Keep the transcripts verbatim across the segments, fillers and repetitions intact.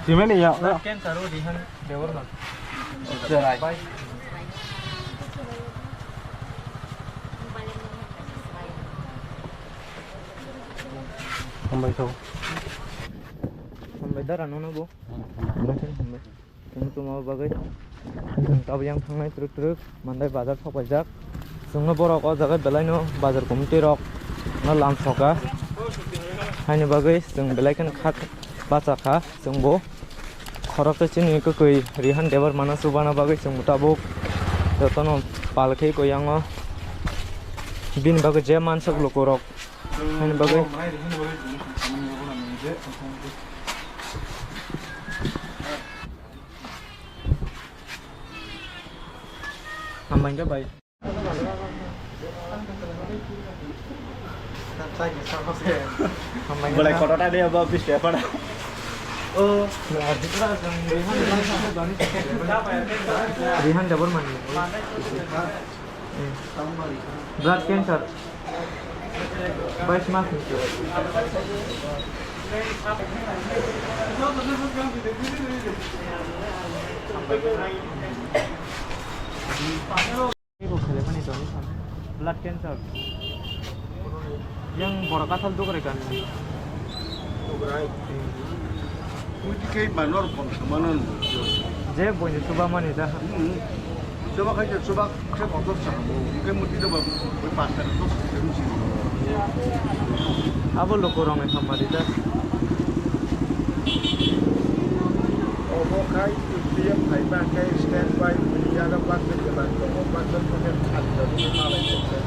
Twi mani ya. Blood cancer o Rihan Debbarma. Cherai. Hambai kho. Hambai dara nono bo. Hambai. Chwng tongma bagwi. Chwng tabuk yang thangnai twrwk twrwk Mandai bazar sok paijak. Chwngno borok o jaga belaino bazar committee rok no lam soka. Haini bagwi chwng belai kheno kha bacha kha chwngbo. Khorok tei chini kwkwi Rihan Debbarma no chubana bagwi chwngbo tabuk jotono pal khe koi yango. Bini bagwi je mansuk lukurok haini bagwi. Hambai khe bai. Hambai khe. Bolai kotor tadi apa bis ya pada? Oh, Rihan Debbarma ni. Blood cancer. Bais mas ni. Eko khailaimani donation, blood cancer. Yang borok kathal dugrai kani. Dugrai. Muti kai manor kom samano. Je boini chuba mani da. Hmm. Chuba khai chuba khe kotor sa. Muti da ba koi pasta to sisi. Abo lukurokni hamari da. Obo khai U P M hai ba khe stand by media ga bak khe jeban tongo, bak khe khe khat khe malai khe.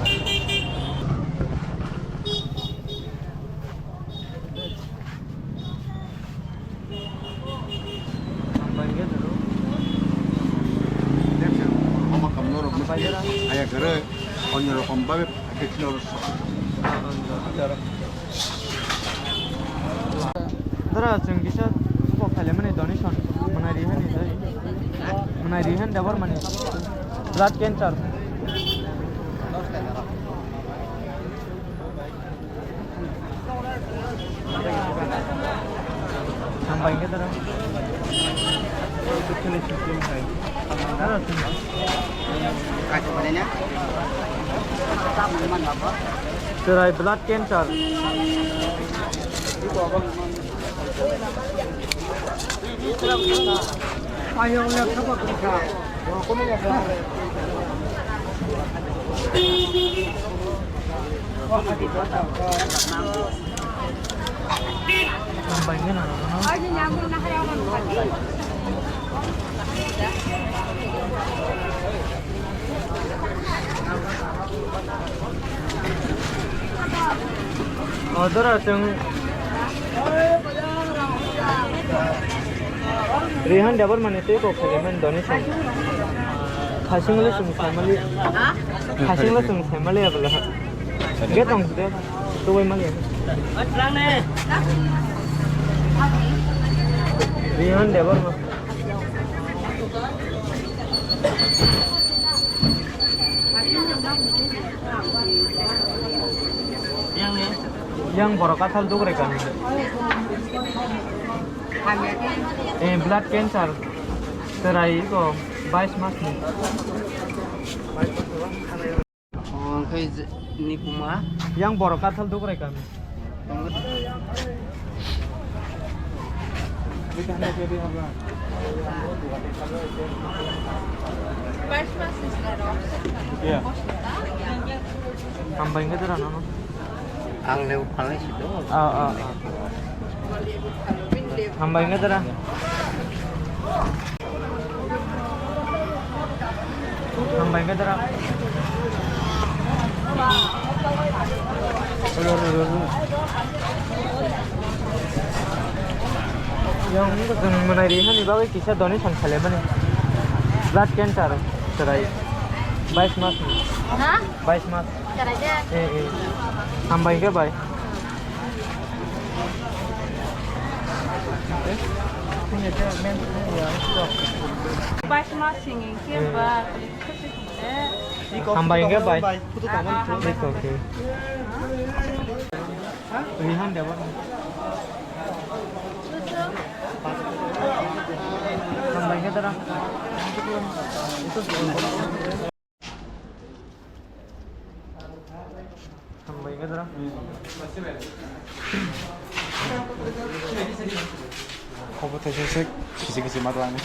Hambai khe jaro. Hambai khe jaro. Aya khe re, onyo rokom babe. Dara chwng kisa bo khailaimani donation mwnai Rihan ni tei mwnai Rihan Debbarma ni blood cancer. Hambai khe dara. Dara chwng. Chwrai blood cancer. O dora chwng Rihan Debbarma ni tei kok khaimani donation. Khasing le chwng saimali. Khasing le chwng saimali abla. Ge tong de. Tuwai mali. Rihan Debbarma. Yang borok kathal dugre kani. Eh, blood cancer. Terai ko bais mas ni. Omo khe je-, ni kuma. Yang borok kathal dugrai kami. Iya. Hambai khe dara nono. Ang le uphalai si do. Ah, ah, ah. Hambai khe dara. Hambai khe dara. Yang wngkha chwng mwnai ri hani bagwi kisa donation khailaimani. Blood cancer chwrai bais mas ni. Ha? Bais mas. Chwrai de. Eh, eh. Hambai khe bai. Hambai hwnkhe bai. Rihan Dewan. Hambai hwnkhe dara. Hambai hwnkhe dara. Obo thaisa se kisi kisi ma twlang.